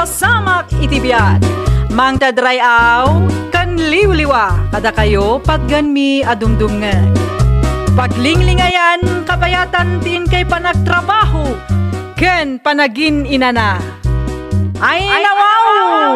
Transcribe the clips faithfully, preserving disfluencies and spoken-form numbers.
Samak iti biag. Mangted ray-aw ken liwliwa kadakayo, patgenmi a dumdumngeg. Paglinglingayan, kabayatan ti inkay panagtrabaho ken panagin-inana. Ay, nawaw!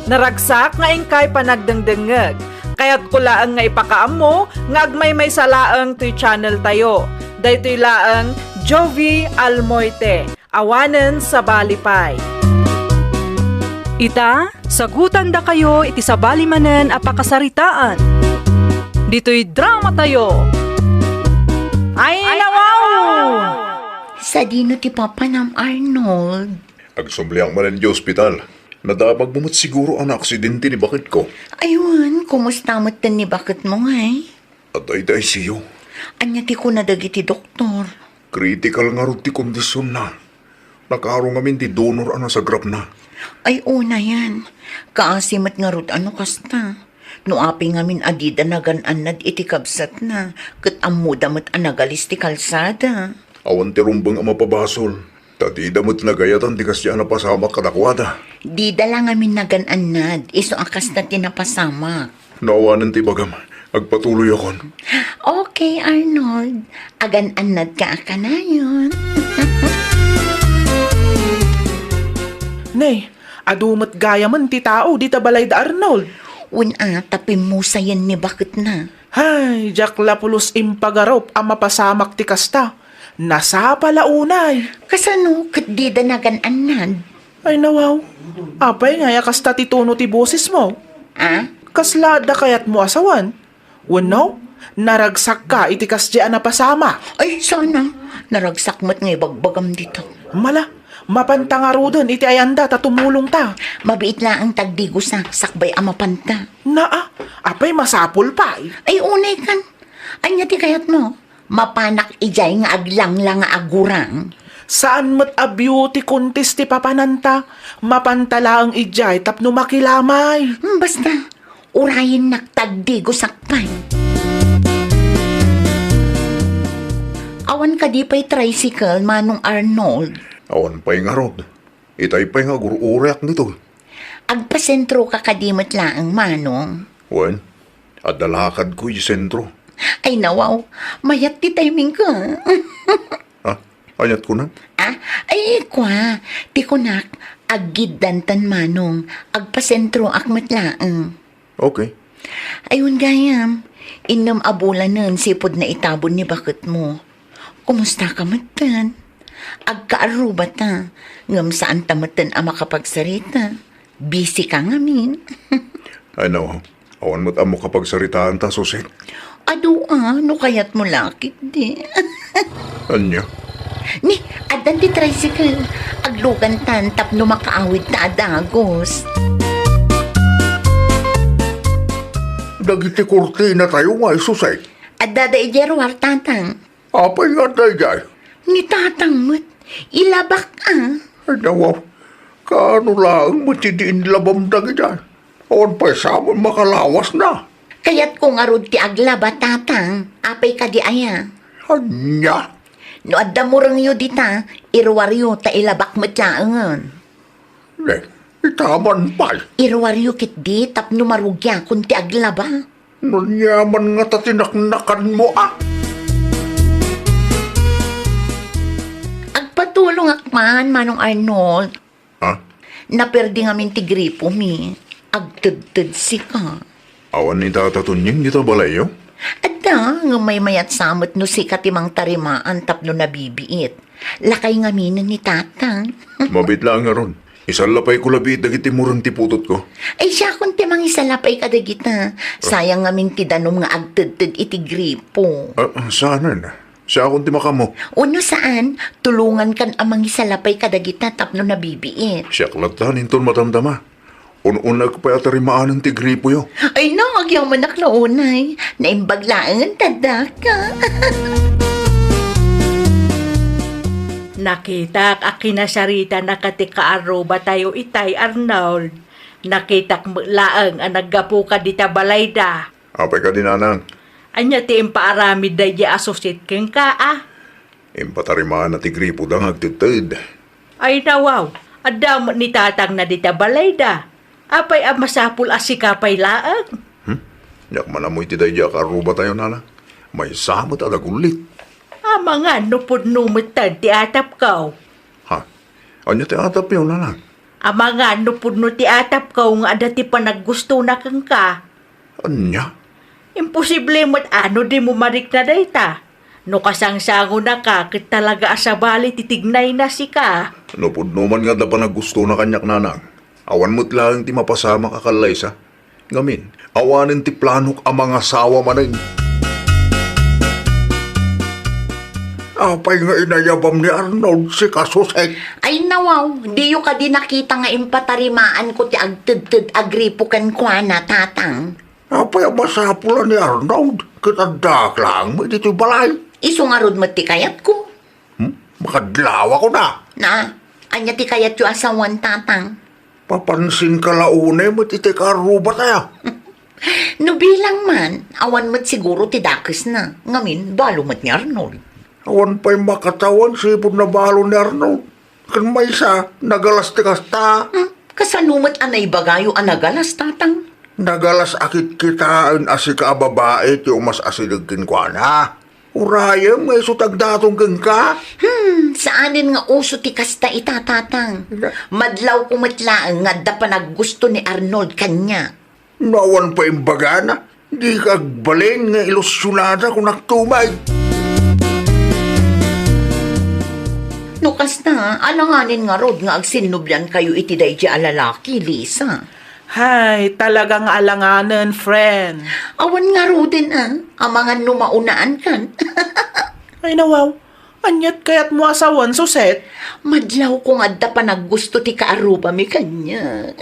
Naragsak nga inkay panagdengdengngeg. Kayatko laeng nga ipakaammo nga agmaymaysa laeng toy channel tayo. Daytoy laeng Jovie Almoite. Awanen sabali pay. Ita, sagutandakayo iti sabali manen a pakasaritaan. Ditoy drama tayo. Ay, nawaw! Sadino ti papanam, Arnold? Agsubliak manen iti ospital. Nadamagmo met siguro a naaksidente ni baketko. Aywan, kumusta met ni baketmo ngay? Adda iti I C U. Ania ti kuna dagiti doktor? Critical ngarud ti kondisionna. Nakaaro ngamin ti donor a nasagrapna. Ay, unayan. Kaasi met ngarud a no kasta. No apay ngamin a dida nagan-annad iti kabsatna, ket ammoda met a nagalis ti kalsada. Awan ti rumbeng a mapabasol. Ta dida met nagayatan ti kasdiay a napasamak kadakuada. Dida la ngamin nagan-annad, isu a kasta ti napasamak. No awanen ti ibagam, agpatuloyakon. Okay, Arnold. Agan-annadka a kanayon. Ne, adu met gayamen ti tao dita balay da Arnold. Wen a, ta pimmusayen ni baketna. Hay, diak la pulos impagarup a mapasamak ti kasta. Nasapa la unay. Kasano ket dida nagan-annad? Ay, nawaw. Apay ngay a kasta ti tono ti bosesmo? Ah? Kasla adda kayatmo a sawen? Wenno, naragsakka iti kasdiay a napasamak? Ay, sana. Naragsak met nga ibagbagam dita. Mala, mapanta ngaruden iti ayanda ta tumulongta. Mabiit laeng tagdigosak sakbay a mapanta. Naa, apay masapul pay? Ay, unay kan. Ania ti kayatmo? Mapanak idiay nga aglanglang nga agurang? Saan met a beauty contest ti papananta? Mapanta laeng idiay tapno makilamay. Hmm, basta, urayennak tagdigosak pay. Awan kadi pay tricycle, Manong Arnold? Awan pay ngarud. Itay pay nga agur-urayak ditoy. Agpasentroka kadi met laeng, Manong? Wen, adda lakadko iti sentro. Ay, nawaw, mayat ti timingko. Ah, aniat kunam? Ah, ay, kua, ti kunak, aggiddantan, Manong, agpasentroak met laeng. Okay. Ay, wen gayam, innem a bulanen sipud naitabon ni baketmo. Kumustaka metten? Agkaarrubata, ngem saanta metten a makapagsarita. Busy ka ngamin. Ay, no. Awan met ammo kapagsaritaanta, Susit. Adu a, no kayatmo la ketdi. Ania? Ni, addan ti tricycle. Aglugantan tapno makaawidta a dagus. Dagiti kurtinatayo ngay, Susit? Addada idiay ruar, Tatang. Apay nga adda idiay? Ni Tatang met. Ilabak a. Ay, nawaw. Kaano laeng met idi inlabam dagidiay? Awan pay sawen makalawasna. Kayatko ngarud ti aglaba, Tatang. Apay kadi aya? Ania? No adda murengyo dita, iruaryo ta ilabak met laengen. Ne, itaman pay. Iruaryo ketdi tapno marugiakon ti aglaba. No ania man ngata ti naknakanmo a? Agpatulongak man, Manong Arnold. Ha? Naperdi ngamin ti gripomi. Agtedtedsika. Awan ni Tata Tunying dita balayyo? Adda, ngem maymayat sa met no sika ti mangtarimaan tapno nabibiit. Lakay ngaminen ni Tata. Mabiit laeng ngarud. Isallapayko labiit dagiti mureng ti putotko. Ay, siakon ti mangisallapay kadagita. Sayang ngamin ti danum nga agtedted iti gripo. Ah, saanen? Siakon ti makaammo. Wenno saan, tulongankan a mangisallapay kadagita tapno nabibiit. Siak latta inton madamdama. Un-unaek pay a tarimaanen ti gripoyo. Ay, no, agyamanak la unay. Naimbag laengen ta addaka. Nakitak a kinasaritanaka ti kaarrubatayo itay, Arnold. Nakitak met laeng a naggapuka dita balayda. Apay kadi, nanang? Ania ti impaaramid daydi a Susit kenka, a? Impatarimaanna ti gripoda nga agtedted. Ay, nawaw, adda met ni tatangna dita balayda. Apay a masapul a sika pay laeng? Hmm? Diak man ammo iti daydi a kaarrubatayo, nanang. Maysa met a nagullit. Amangan no pudno metten ti atapko. Ha? Ania ti atapyo, nanang? Amangan no pudno ti atapko nga adda ti panaggustona kenka. Ania? Imposible met a no dimo marikna dayta. No kasangsangonaka ket talaga a sabali ti tignayna sika. No pudno man nga adda panaggustona kaniak, nanang, awan met laeng ti mapasamak a kallaysa. Ngamin, awanen ti planok a mangasawa manen. Apay nga inayabam ni Arnold sika, Suset? Ay, nawaw, diyo kadi nakita nga impatarimaanko ti agtedted a gripo kenkuana, tatang? Apay a masapul a ni Arnold ket addaak laeng met ditoy balay? Isu ngarud met ti kayatko. Hmm? Makadlawakon a. Na, ania ti kayatyo a sawen, tatang? Papansinka la unay met iti kaarrubatayo. No bilang man, awan met siguro ti dakesna. Ngamin, balo met ni Arnold. Awan pay makatawen sipud nabalo ni Arnold. Ken maysa, nagalas ti kasta. Hmm, kasano met a naibagayo a nagalas, tatang? Nagalas a kitkitaen a sika a babai ti umas-asideg kenkuana. Urayem nga isu ti agdatong kenka. Hmm, saanen nga uso ti kasta ita, tatang. Nga? Madlawko met laeng nga adda panaggusto ni Arnold kaniak. No awan pay imbagana, dika agbalin nga ilusionada kunakto met. No kasta, alanganen ngarud nga agsinnubliankayo iti daydi a lalaki, Lisa. Hay, talaga nga alanganen, friend. Awan ngaruden a, amangan no maunaan kan. Ay, nawaw. Aniat kayatmo a sawen, Suset? Madlawko nga adda panaggusto ti kaarrubami kaniak.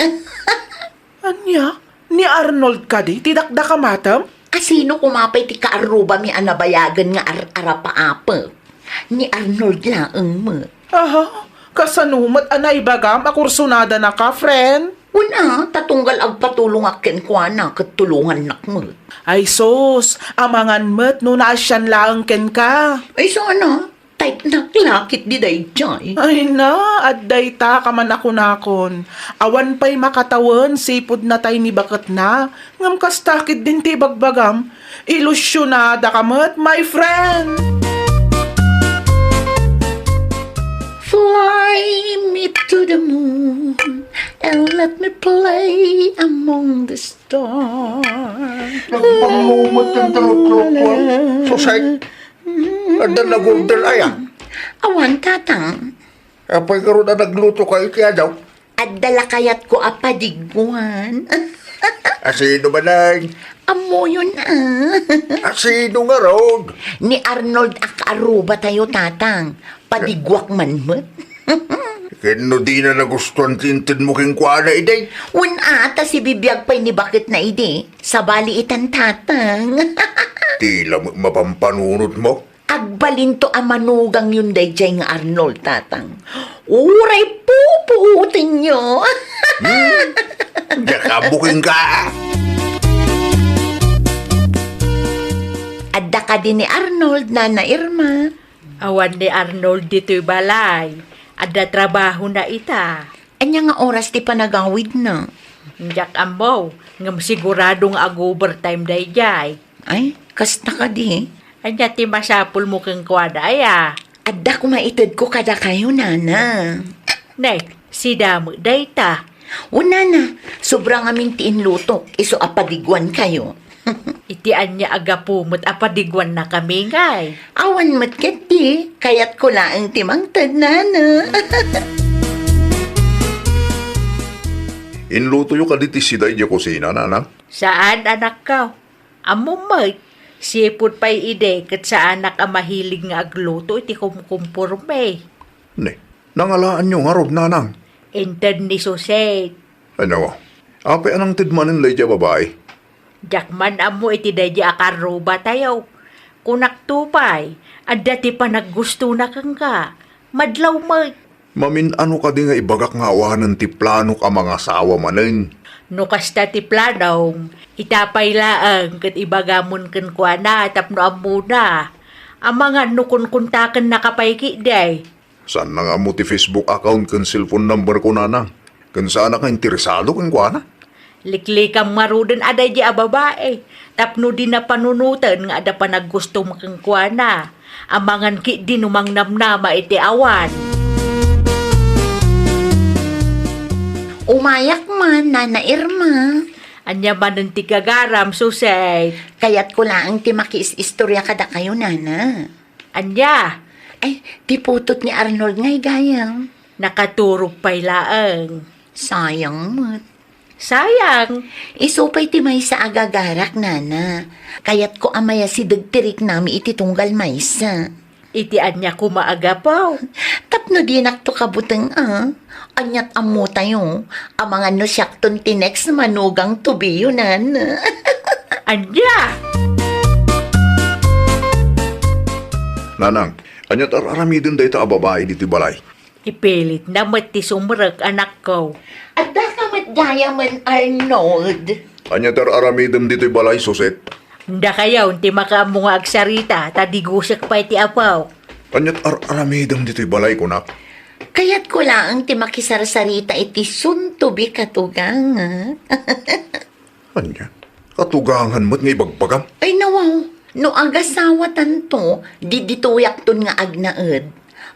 Ania? Ni Arnold kadi ti dakdakamatem? A sino koma pay ti kaarrubami a nabayagen nga ar-arapaapek? Ni Arnold laeng met. Aha? Kasano met a naibagam a kursonadanaka, friend? Wen a, ta tunggal agpatulongak kenkuana ket tulongannak met. Ay sus, amangan met no naasian laeng kenka. Ay sana, type-nak la ketdi daydiay. Ay na, adda ita ka man a kunakon. Awan pay makatawen sipud natay ni baketna, ngem kasta ketdin ti ibagbagam. Ilusionadaka met, my friend! Fly me to the moon and let me play among the stars. Nagpangumet ti taluklukuan. Susay, adda nag-order aya? Awan, tatang. Apay ngarud a naglutoka iti adaw? Adda la kayatko a padiguan. A sino manen? Ammoyon a. A sino ngarud? Ni Arnold a kaarrubatayo, tatang. Padiguak man met. Ken no dina nagustuan ti intedmo kenkuana idi? Wen a, ta sibibiag pay ni baketna idi. Sabali itan, tatang. Ti la met mapampanunotmo? Agbalinto a manugangyon daydiay nga Arnold, tatang. Uray pupuotenyo. Hmm? Diak ammo kenka. Adda kadi ni Arnold, Nana Irma? Awan ni Arnold ditoy balay. Adda trabahona ita. Ania nga oras ti panagawidna? Diak ammo, ngem sigurado nga ag-overtime daydiay. Ay, kasta kadi? Ania ti masapulmo kenkuana aya? Adda koma itedko kadakayo, nana. Ne, sida met dayta. O, nana, sobra ngamin ti inlutok, isu a padiguankayo. Iti ania a gapu met a padiguannakami ngay? Awan met ketdi, kayatko laeng ti mangted, nana. Inlutoyo kadi ti sida idiay kusina, nana? Saan, anakko. Ammom met, sipud pay idi ket saanak a mahilig nga agluto iti kumkumporme. Ne, nangalaanyo ngarud, nanang? Inted ni Suset. Ano? Apay a nangted manen la idiay babai? Diak man ammo iti daydi a karrubatayo. Kunakto pay, adda ti panaggustona kenka. Madlaw met. Mamin-ano kadi nga ibagak nga awanen ti planok a mangasawa manen? No kasta ti planom, ita pay laeng ket ibagamon kenkuana tapno ammona. Amangan no kunkuntakennaka pay ketdi. Saanna nga ammo ti Facebook account ken cellphone number ko, nanang. Ken saanak nga interesado kenkuana. Liklikam ngaruden a daydi a babai, tapno dina panunoten nga adda panaggustom kenkuana. Amangan ketdi no mangnamnama iti awan. Umayak man, Nana Irma. Ania manen ti gagaram, Susay? Kayatko laeng ti makiis-istorya kadakayo, Nana. Ania? Ay, ti putot ni Arnold ngay gayam. Nakaturog pay laeng. Sayang met. Sayang. Isu pay ti maysa a gagarak, Nana. Kayatko a mayasideg ti riknami iti tunggal maysa. Iti ania koma a gapu? Tapno dinakto kabuteng a. Aniat ammotayo? Amangan no siakton ti next manugang to be, Nana. Ania? Nanang, aniat ar-aramiden dayta a babai ditoy balay? Ipilitna met ti sumrek, anakko. Addaka met gayam, Arnold. Aniat ar-aramidem ditoy balay, Suset? Dakayo ti makaammo nga agsarita, ta digusek pay ti apok. Aniat ar-aramidem ditoy balay, kunak? Kayatko laeng ti makisarsarita iti soon to be katugangak. Ania? Katugangan met nga ibagbagam? Ay, nawaw. No agasawatanto, di ditoyakton nga agnaed.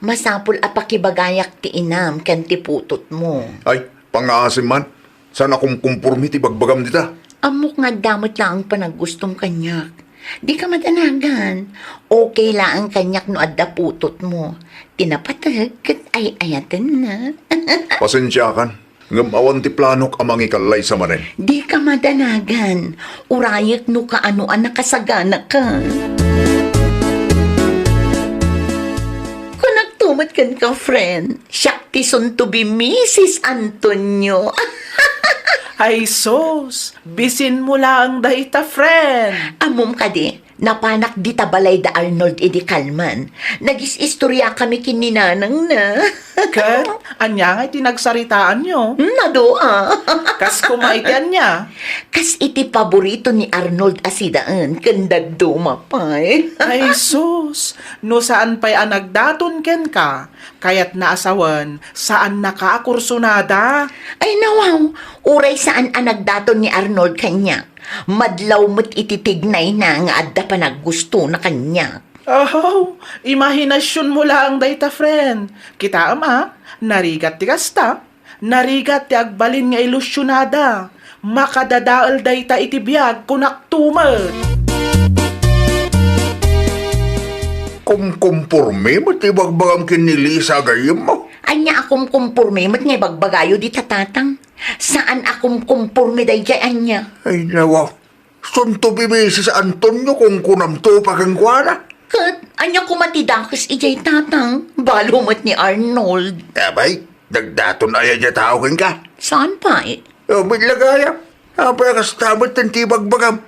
Masapul a pakibagayak ti inam ken ti putotmo. Ay, pangngaasim man. Saan a kumkumpormi ti bagbagam dita? Ammok nga adda met laeng panaggustom kaniak. Dika madanagan. Okay laeng kaniak no adda putotmo. Ti napateg ket ay-ayatenna. Pasensiakan. Ngem awan ti planok a mangikallaysa manen. Dika madanagan. Urayek no kaano a nakasaganaka. Kunakto met kenka, friend. Siak ti soon to be Missus Antonio. Ay sus, bisinmo laeng dayta, friend. Ammom kadi, napanak dita balay da Arnold idi kalman. Nagis-istoriakami ken ni nanangna. Ket, ania ngay ti nagsaritaanyo? Nadua. Kas koma iti ania? Kas iti paborito ni Arnold a sidaen ken dadduma pay. Ay sus, no saan pay a nagdaton kenka, kayatna a sawen, saannaka a kursunada. Ay nawaw, uray saan a nagdaton ni Arnold kaniak. Madlaw met iti tignayna nga adda panaggustona kaniak. Oh, imahinasionmo laeng dayta, friend. Kitaem a, narigat ti kasta. Narigat ti agbalin nga ilusionada. Makadadael dayta iti biag, kunakto met. Kumkumpormi met ti bagbagam ken ni Lisa gayyemmo. Ania a kumkumpormi met nga ibagbagayo dita, tatang? Saan a kumkumpormi daydiay ania? Ay, nawa. Soon to be Missus Antonio kunkunamto pa kenkuana. Ket ania koma ti dakes idiay, tatang? Balo met ni Arnold. Abay, nagdaton aya diay tao kenka? Saan pay? Amin la gayam. Apay a kasta met ti ibagbagam?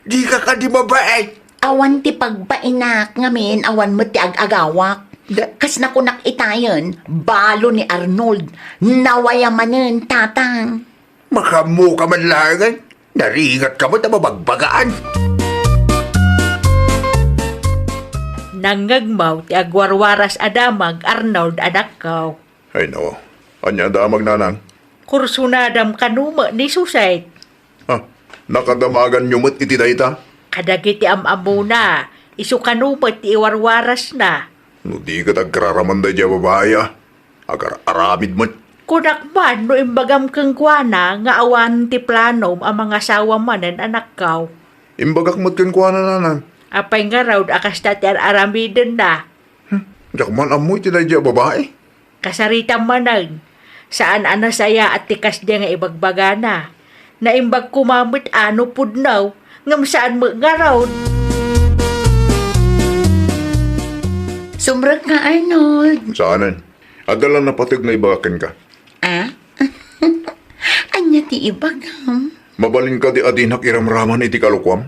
Dika kadi mabain? Awan ti pagbainak ngamin, awan met ti ag-agawak. Da- Kas nakunak itayen, balo ni Arnold. Nawaya manen, tatang. Makaammoka man laengen. Narigatka met a mabagbagaan. Nangngegmo ti agwarwaras a damag, Arnold, anakko. Ay, nawa. Ania a damag, nanang? Kursunadam kano met ni Suset. Ah, nakadamaganyo met iti dayta? Kadagiti am-ammona, isu kano met ti iwarwarasna. No di ket agraraman daydiay a babai, a. Agar-aramid met. Kunak man no imbagam kenkuana nga awan ti planom a mangasawa manen, anakko. Imbagak met kenkuana, nanang. Apay ngarud a kasta ti ar-aramidenna? Hmm, diak man ammo iti daydiay a babai. Kasaritam manen, saan a nasayaat ti kasdiay nga ibagbagana. Naimbag koma met a no pudno, ngem saan met ngarud. Sumrekka, Arnold. Saanen. Adda la napateg nga ibagak kenka. Ah? Ania ti ibagam? Mabalin kadi a dinak iramraman iti kalokuam?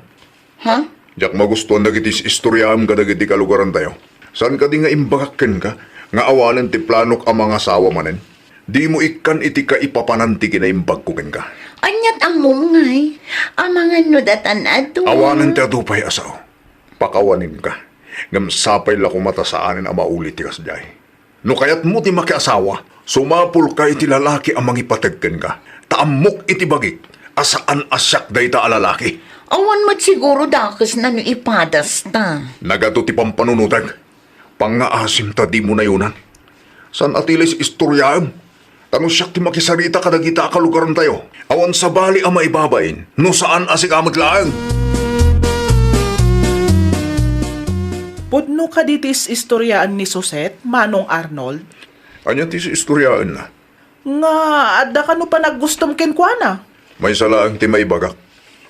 Ha? Diak magustuan dagiti is-istoriaem kadagiti kalugarantayo. Saan kadi nga imbagak kenka nga awanen ti planok a mangasawa manen? Dimo ikkan iti kaipapanan ti kinaimbagko kenka. Aniat ammom ngay? Amangan no datan adu. Awanen ti adu pay a sao. Pakawanenka. Ngem sapay la koma ta saanen a mauli ti kasdiay. No kayatmo ti makiasawa, sumapulka iti lalaki a mangipateg kenka, ta ammok iti bagik a saan a siak dayta a lalaki. Awan met siguro dakesna no ipadasta. Nagato ti pampanunotek. Pangngaasim ta dimo nayonan. Saan a ti istoryaem. Ta no siak ti makisarita kadagita a kalugarantayo, awan sabali a maibabain no saan a sika met laeng. Pudno kadi ti is-istoriaan ni Suset, Manong Arnold? Ania ti is-istoriaenna? Nga, adda kano panaggustom kenkuana? Maysa laeng ti maibagak.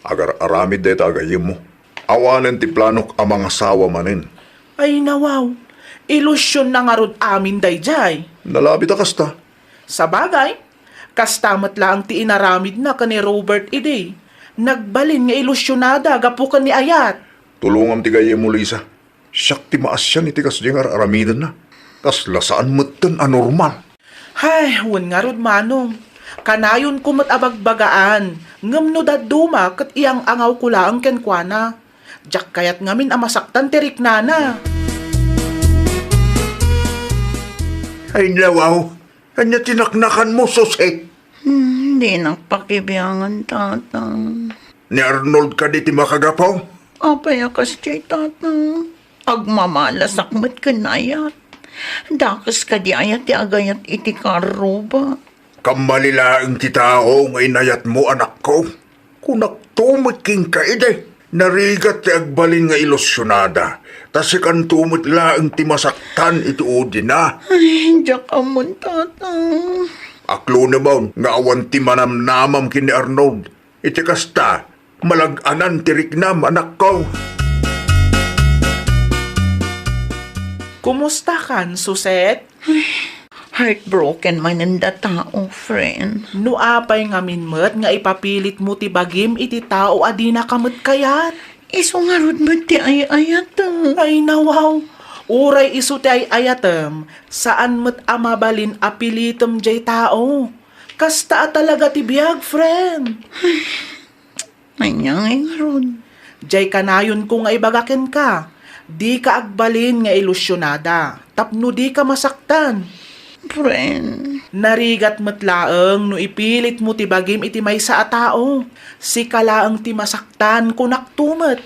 Agar-aramid dayta a gayyemmo. Awanen ti planok a mangasawa manen. Ay, nawaw. Ilusionna ngarud amin daydiay. Nalabit a kasta. Sabagay, kasta met laeng ti inaramidna ken ni Robert idi. Nagbalin nga ilusionada gapu ken ni Ayat. Tulongam ti gayyemmo, Lisa. Siak ti maasian iti kasdiay nga ar-aramidenna. Kasla saan metten a normal. Hay, wen ngarud, Manong. Kanayonko met a bagbagaan, ngem no dadduma ket iyang-angawko laeng kenkuana. Diak kayat ngamin a masaktan ti riknana. Ay, nawaw. Ania ti naknakanmo, Suset? Hmm, dinak pakibiangan, Tatang. Ni Arnold kadi ti makagapu? Apay a kasdiay, Tatang? Agmamalasak met ken Ayat. Dakes kadi aya ti agayat iti karruba? Kammali laeng ti tao nga inayatmo, anakko. Kunakto met kenka idi. Narigat ti agbalin nga ilusionada, ta sikanto met laeng ti masaktan iti udina. Ay, diak ammon, Tatang. Aklonemon nga awan ti manamnamam ken ni Arnold. Iti kasta, malag-anan ti riknam, anakko. Kumustakan, Suset? Heartbroken manen datao, friend. No apay ngamin met nga ipapilitmo ti bagim iti tao a dinaka met kayat? Isu ngarud met ti ay-ayatem. Ay, nawaw. Uray isu ti ay-ayatem, saan met a mabalin a pilitem jay tao. Kasta a talaga ti biag, friend. Ania ngay ngarud? Jay kanayonko nga ibaga kenka, dika agbalin nga ilusionada tapno dika masaktan. Friend. Narigat met laeng no ipilitmo ti bagim iti maysa a tao. Sika laeng ti masaktan, kunakto met.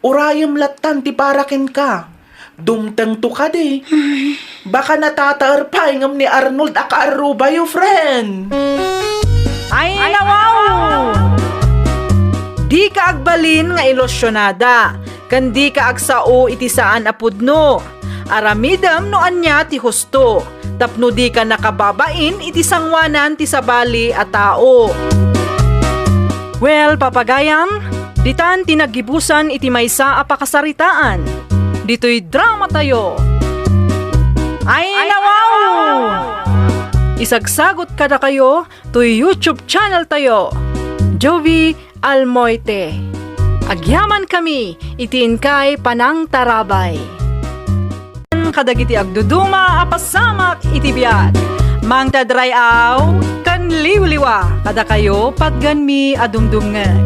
Urayem lattan ti para kenka. Dumtengto kadi. Ay. Baka natataer pay ngem ni Arnold a kaarrubayo, friend. Ay, nawaw! Dika agbalin nga ilusionada, ken dika agsao iti saan a pudno. Aramidem no ania ti husto, tapno dika nakababain iti sangoanan ti sabali a tao. Well, papagayam, ditan ti naggibusan iti maysa a pakasaritaan. Ditoy dramatayo. Ay, nawaw! Isagsagot kadakayo toy YouTube channel tayo, Jovie Almoite. Agyamankami iti inkay panangtarabay. Kadagiti agduduma a pasamak iti biag, mangted ray-aw ken liwliwa kadakayo patganmi a dumdumngeg.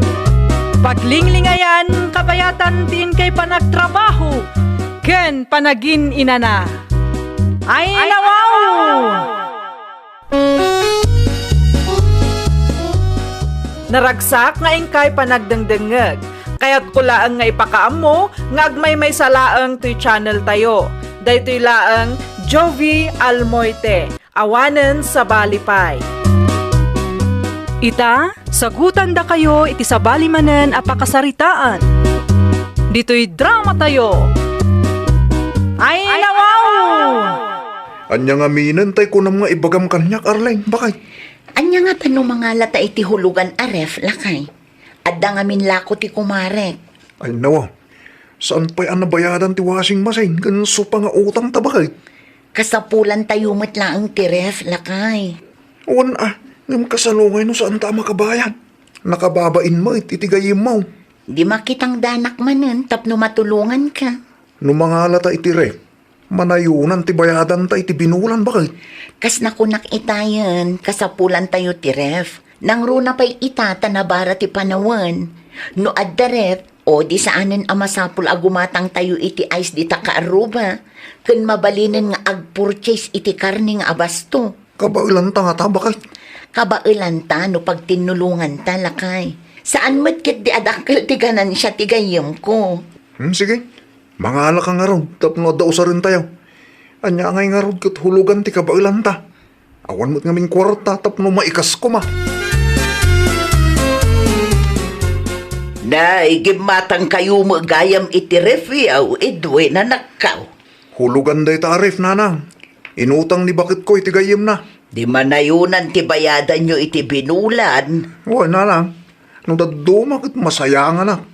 Paglinglingayan kabayatan ti inkay panagtrabaho ken panagin-inana. Ay, nawaw! Naragsak nga inkay panagdengdengngeg. Kayatko laeng nga ipakaammo nga agmaymaysa laeng toy channel tayo. Daytoy laeng Jovie Almoite, awanen sabali pay. Ita, sagutandakayo iti sabali manen a pakasaritaan. Ditoy dramatayo. Ay, nawaw! Ania ngaminen tay kunam nga ibagam kaniak, Arlene? Bakay? Ania ngata no mangalata iti hulugan a ref, lakay? Adda ngamin lako ti kumarek. Ay, nawa. Saan pay a nabayadan ti washing machine ken sopa nga utang ta, bakay? Kasapulan tayo met laeng ti ref, lakay. Wen a, ngem kasano ngay no saan ta a makabayad? Nakababain met iti gayyemmo. Di makitang danak manen tapno matulonganka. No mangalata iti ref, manayonan ti bayadanta iti binulan, bakay? Kas nakunak itayen, kasapulan tayo ti ref. Nangruna pay ita ta nabara ti panawen. No adda ref, O di saanen a masapul a gumatangtayo iti ice dita kaarruba, ken mabalinen nga agpurchase iti karne nga abasto. Kabaelanta ngata, baket? Kabaelanta no pagtinnulonganta, lakay. Saan met ketdi a dakkel ti ganansia ti gayyemko. Hmm, sige. Mangalaka ngarud tapno adda usarentayo. Ania ngay ngarud ket hulugan ti kabaelanta. Awan met ngamin kuarta tapno maikas koma. Nay, gimmatangkayo met gayam iti ref, Edwin, anakko. Hulugan dayta a ref, nanang. Inutang ni baketko iti gayyemna. Di manayonan ti bayadanyo iti binulan. Wen, nanang. No dadduma ket masayanganak.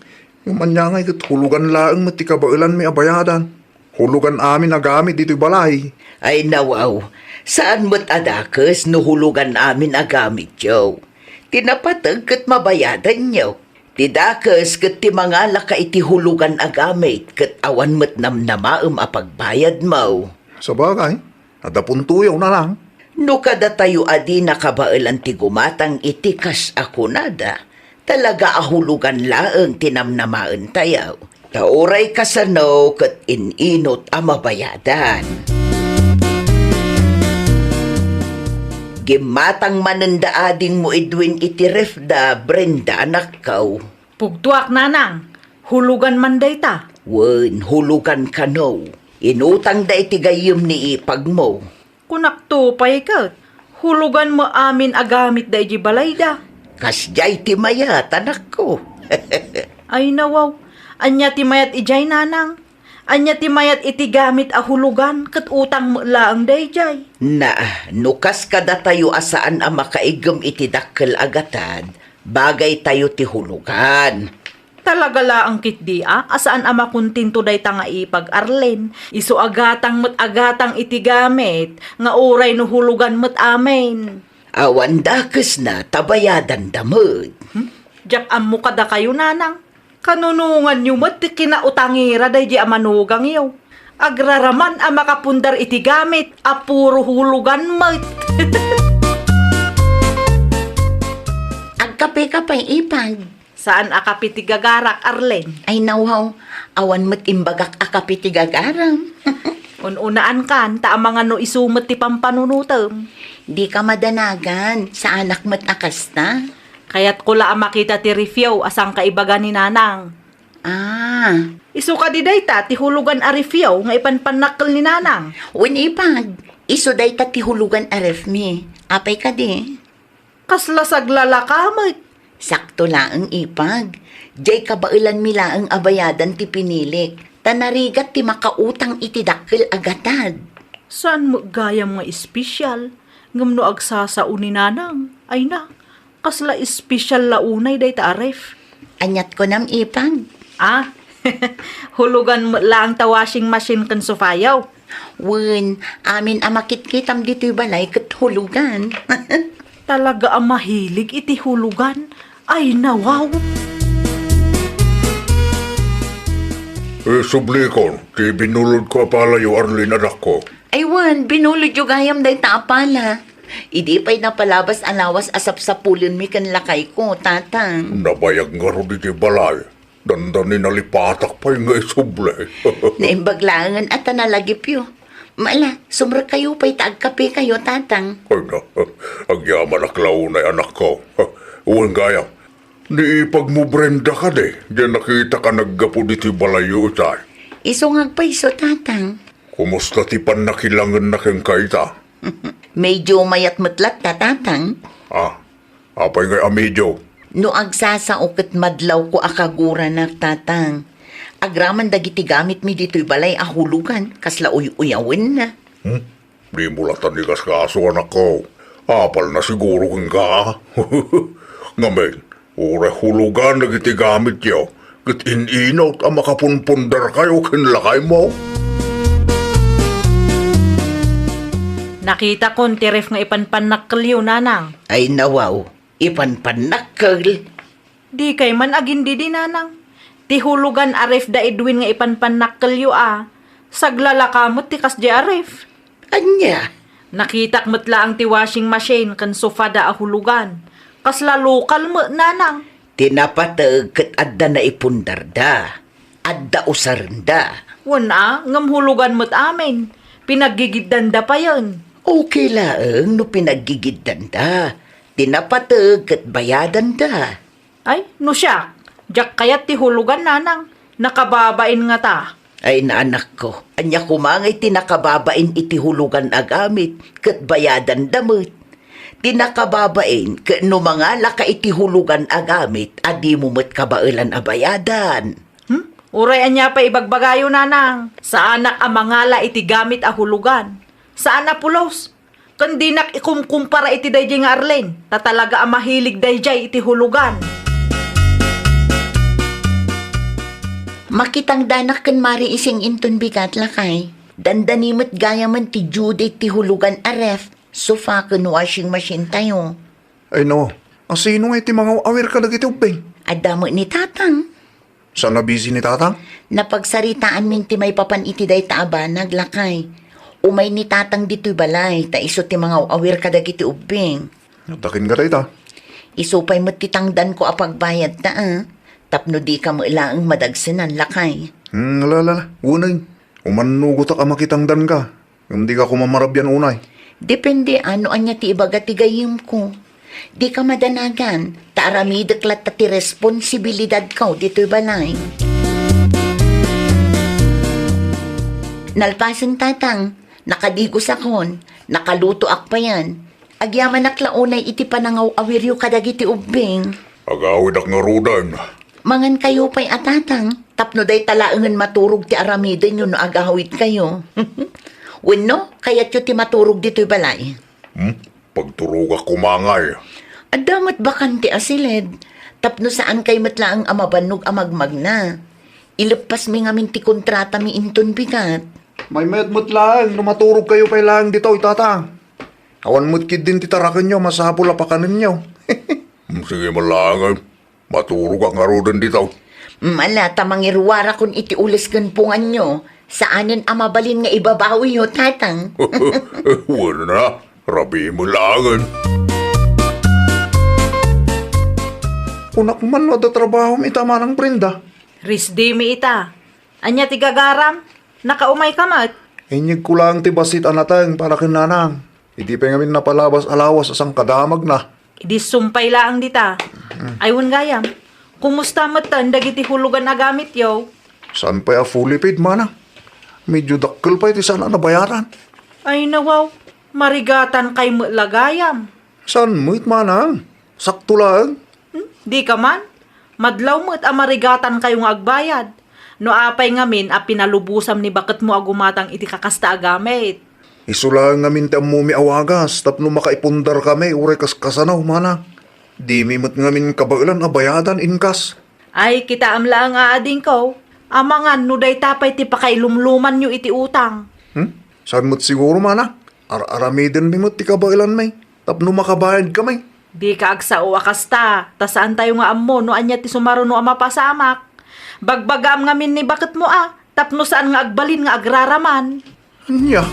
Ngem ania ngay ket hulugan laeng met ti kabaelanmi a bayadan. Hulugan amin a gamit ditoy balay. Ay, nawaw, saan met a dakes no hulugan amin a gamityo. Ti napateg ket mabayadanyo. Ti dakes ket ti mangalaka iti hulugan a gamit ket awan met namnamaem a pagbayadmo. Sabagay, adda puntoyo, nanang. No kadatayo a di nakabaelan ti gumatang iti kas a kunada, talaga a hulugan laeng ti namnamaentayo. Ta uray kasano ket in-inut a mabayadan. Gimmatang manen da adingmo Edwin iti ref da, Brenda, anakko. Pugtoak, nanang. Hulugan man dayta. Wen, hulugan kano. Inutang da iti gayyem ni ipagmo. Kunakto pay ket, hulugan met amin a gamit daydi balayda. Kasdiay ti mayat, anakko. Ay, nawaw, ania ti mayat idiay, nanang? Ania ti mayat iti gamit a hulugan ket utang met laeng daydiay? Na, no kas kadatayo a saan a makaiggem iti dakkel a gatad, bagaytayo ti hulugan. Talaga laeng ketdi a, a saan a makontento dayta nga ipag, Arlene. Isu a gatang met a gatang iti gamit, nga uray no hulugan met amin. Awan dakesna ta bayadanda met. Hmm? Diak ammo kadakayo, nanang. Kanunonganyo met ti kinautangira daydi a manugangyo. Agraraman a makapundar iti gamit a puro hulugan met. Agkape ka pay, ipag. Saan a kape ti gagarak, Arlene? Ay, nawaw, awan met imbagak a kape ti gagaram. Un-unaankan, ta amangan no isu met ti pampanunotem. Dika madanagan, saanak met a kasta. Kayatko la a makita ti refyo a sangkaibaga ni Nanang. Ah. Isu kadi dayta ti hulugan a refyo nga ipanpannakkel ni Nanang? Wen, ipag, isu dayta ti hulugan a ref mi. Apay kadi? Kasla saglalaka met. Sakto laeng, ipag. Diay kabaelanmi laeng a bayadan ti pinilik, ta narigat ti makautang iti dakkel a gatad. Saan met gayam nga espesyal, ngem no agsasao ni Nanang, ay na, kasla espesyal la unay dayta a ref. Aniat kunam, ipag? Ah, hulugan met laeng ta washing machine ken sofayo. Wen, amin a makitkitam ditoy balay ket hulugan. Talaga a mahilig iti hulugan. Ay, nawaw! Isublikon ti binulodko a palayo, Arlene, anakko. Ay, wen, binulodyo gayam dayta a pala. Idi pay napalabas a lawas a sapsapulenmi ken lakayko, Tatang. Nabayag ngarud iti balay. Dandani nalipatak pay nga isubli. Naimbag laengen a ta nalagipyo. Maala, sumrekkayo pay ta agkapekayo, Tatang. Ay na, agyamanak la unay, anakko. Wen gayam, ni ipagmo Brenda kadi, diay nakitak a naggapu ditoy balayyo itay? Isu nga agpayso, Tatang. Kumusta ti pannakilangenna kenka ita? Medyo mayat met latta, Tatang. Ah, apay ngay a medyo? No agsasao ket madlawko a kaguranak, Tatang. Agraman dagiti gamitmi ditoy balay a hulugan, kasla uy-uyawenna. Hmm? Dimo latta ni kaskaso, anakko. Apalna siguro kenka, a? Ngamin, uray hulugan dagiti gamityo, ket in-inut a makapunpundarkayo ken lakaymo. Nakitakon ti ref nga ipanpannakkelyo, Nanang. Ay, nawaw, ipanpannakkel. Dikay man agindidi, Nanang. Ti hulugan a ref da Edwin nga ipanpannakkelyo a, saglalaka met ti kasdiay a ref. Ania? Nakitak met laeng ti washing machine ken sofa da a hulugan. Kasla lokal met, Nanang. Ti napateg ket adda naipundarda, adda usarenda. Wen a, ngem hulugan met amin. Pinaggigiddanda payen. Okay laeng no pinaggigiddanda. Ti napateg ket bayadanda. Ay, no siak, diak kayat ti hulugan, nanang. Nakababain ngata. Ay, naanakko, ania koma ngay ti nakababain iti hulugan a gamit ket bayadanda met? Ti nakababain ket no mangalaka iti hulugan a gamit a dimo met kabaelan a bayadan. Hmm? Uray ania pay ibagbagayo, nanang? Saanak a mangala iti gamit a hulugan. Saan a pulos. Ken dinak ikumkumpara iti daydiay nga Arlene, ta talaga a mahilig daydiay iti hulugan. Makitangdanak ken Mari Ising inton bigat, lakay. Dandani met gayamen ti due date ti hulugan a ref, sofa ken washing machine tayo. Ay no, asino ngay ti mangaw-awir kadagiti ubbing? Adda met ni Tatang. Saan a busy ni Tatang? Napagsaritaanmin ti maipapan iti dayta a banag, lakay. Umay ni Tatang ditoy balay, ta isu ti mangaw-awir kadagiti ubbing. Adda kenka dayta? Isu pay met ti tangdanko a pagbayadta, a. Tapno dika met laeng madagsenan, lakay. Hmm, ala, ala, ala. Unay, umannugotak a makitangdanka. Ngem dika koma marabian unay. Depende a no ania ti ibaga ti gayyemko. Dika madanagan, ta aramidek latta ti responsibilidadko ditoy balay. Nalpasen, Tatang, nakadigosakon, nakalutoak payen. Agyamanak la unay iti panangaw-awiryo kadagiti ubbing. Agawidak ngaruden. Mangankayo pay a, Tatang, tapno dayta laengen maturog ti aramidenyo no agawidkayo. Wenno, kayatyo ti maturog ditoy balay? Hmm? Pagturogak koma ngay. Adda met bakante a siled, tapno saankay met laeng a mabannog a magmagna. Ileppasmi ngamin ti kontratami inton bigat. Maymayat met laeng no maturogkayo pay laeng ditoy, Tatang. Awan met ketdin ti tarakenyo, masapul a pakanenyo. Hmm, sige met laeng. Maturogak ngaruden ditoy. Mala ta mangiruarakon iti ules ken punganyo, saanen a mabalin nga ibabawiyo, Tatang. Wen a, rabii met laengen. Kunak man no adda trabahom ita, Manang Brenda. Risdimi ita. Ania ti gagaram? Nakaumayka met? Inyegko laeng ti bassit a nateng para ken Nanang. Idi pay ngamin napalabas a lawas a sangkadamagna. Idi sumpay laeng dita. Mm. Ay, wen gayam, kumusta metten dagiti hulugan a gamityo? Saan pay a fully paid, Manang? Medyo dakkel pay ti saan a nabayaran. Ay, nawaw, marigatankay met la gayam. Saan met, Manang? Sakto laeng. Hmm? Dika man? Madlaw met a marigatankayo nga agbayad. No apay ngamin a pinalubosam ni baketmo a gumatang iti kakasta a gamit? Isu laeng ngamin ti ammomi a wagas tapno makaipundarkami uray kas-, kasano, Manang. Dimi met ngamin kabaelan a bayadan inkas. Ay, kitaem laeng a adingko, amangan no dayta pay ti pakailumlumanyo iti utang. Hmm? Saan met siguro, Manang? Ar-aramidenmi met ti kabaelanmi tapno makabayadkami. Dika agsao a kasta, ta saantayo nga ammo no ania ti sumaruno a mapasamak. Bagbagaam ngamin ni baketmo a, tapno saan nga agbalin nga agraraman. Ania?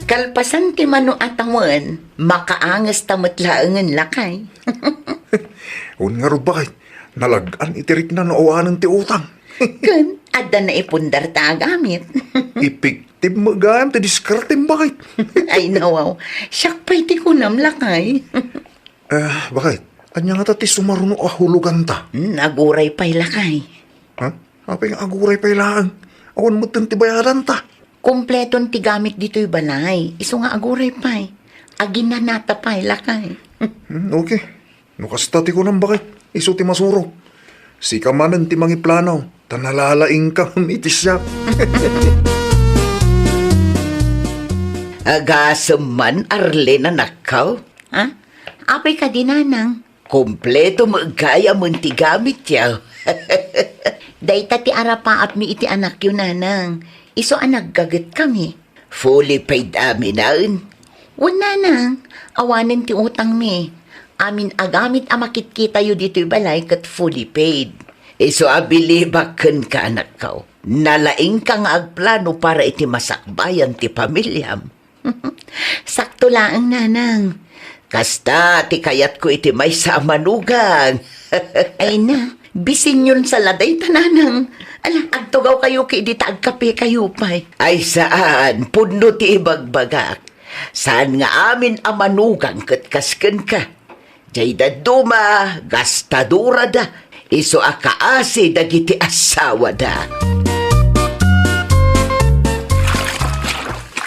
Kalpasan ti mano a tawen, makaangesta met laengen, lakay. Wen ngarud, baket, nalag-an iti rikna no awanen ti utang. Ken adda naipundarta a gamit. Effective met gayam ti diskartem, baket. Ay, nawaw. Siak pay ti kunam, lakay. Eh, baket, ania ngata ti sumaruno a huloganta? Hmm, aguray pay, lakay. Ha? Apay nga aguray pay laeng? Awan metten ti bayadanta. Kompleton ti gamit ditoy balay. Isu nga aguray pay. Aginanata pay, lakay. Hmm, okay. No kasta ti kunam, baket, isu ti masuro. Sika manen ti mangiplano, ta nalalaingkam iti siak. Agasem man, Arlene, anakko. Ha? Apay kadi, Nanang? Kompleto met gayam ti gamityo. Dayta ti arapaapmi iti anakyo, Nanang. Isu a naggagetkami. Fully paid amin, aen? Wen, Nanang. Awanen ti utangmi. Amin a gamit a makitkitayo ditoy balay ket fully paid. Isu a bilibak kenka, anakko. Nalaingka nga agplano para iti masakbayan ti pamiliam. Sakto laeng, nanang. Kasta ti kayatko iti maysa a manugang. Ay na, bisinyon sa la dayta, nanang. Ala, agtugaw kayo ki dita agkape kayo pay. Ay saan, pudno ti ibagbagak. Saan nga amin a manugang ket kas kenka. Jay dadduma, gastadorada, isu a kaasi dagiti assawada.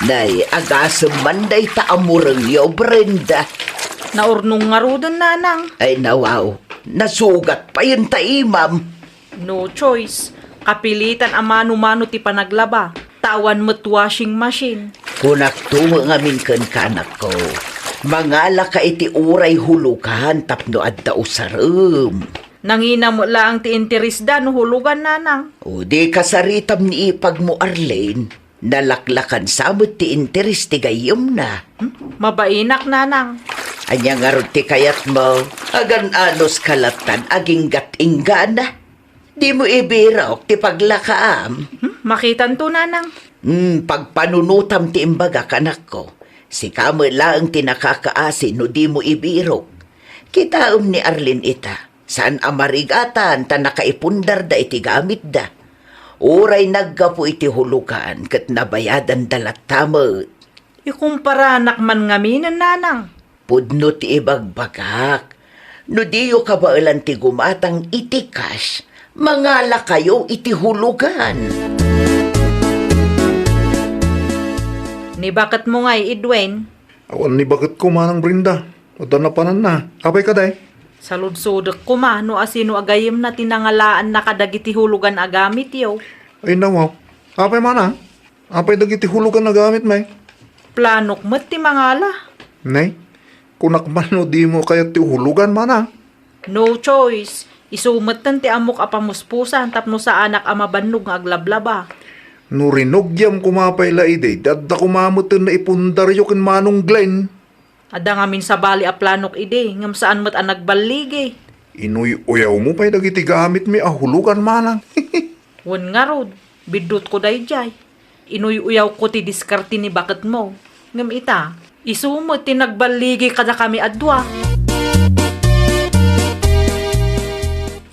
Nay, agasem man dayta a murengyo, Brenda. Naurnong ngaruden, nanang. Ay, nawaw. Nasugat payen ta imam. No choice. Kapilitan a mano-mano ti panaglaba. Ta awan met washing machine. Kunakto ngamin kenka, anakko. Mangalaka iti uray hulugan tapno adda usarem. Nangina met laeng ti interesda no hulugan, nanang. O di kasaritam ni ipagmo, Arlene. Nalaklakan sa met ti interes ti gayyemna. Hmm? Mabainak, nanang. Ania ngarud ti kayatmo? Agan-anos ka lattan aginggat-inggana. Dimo ibirok ti paglakaam. Hmm? Makitanto, nanang. Hmm, pagpanunotam ti imbagak, anakko. Sika met laeng ti nakakaasi no dimo ibirok. Kitaem ni Arlene ita. Saan a marigatan ta nakaipundarda iti gamitda. Uray naggapu iti hulugan ket nabayadanda latta met. Ikumparanak man ngamin, nanang. Pudno ti ibagbagak. No diyo kabaelan ti gumatang iti cash, mangalakayo iti hulugan. Ni baketmo ngay, Edwin? Awan ni baketko, Manang Brenda. Adda napananna. Apay kadi? Saludsodek koma no asino a gayyemna ti nangalaanna kadagiti hulugan a gamityo. Ay, nawaw. Apay, Manang? Apay dagiti hulugan a gamitmi? Planok met ti mangala. Nay, kunak man no dimo kayat ti hulugan, Manang. No choice. Isu metten ti ammok a pamuspusan tapno saanak a mabannog nga aglablaba. No rinugiam koma pay la idi, adda koma metten naipundaryo ken Manong Glenn. Adda ngamin sabali a planok idi, ngem saan met a nagballigi. Inuy-uyawmo pay dagiti gamitmi a hulugan, Manang. Wen ngarud, biddutko daydiay. Inuy-uyawko ti diskarte ni baketmo. Ngem ita, isu met ti nagballigi kadakami a dua.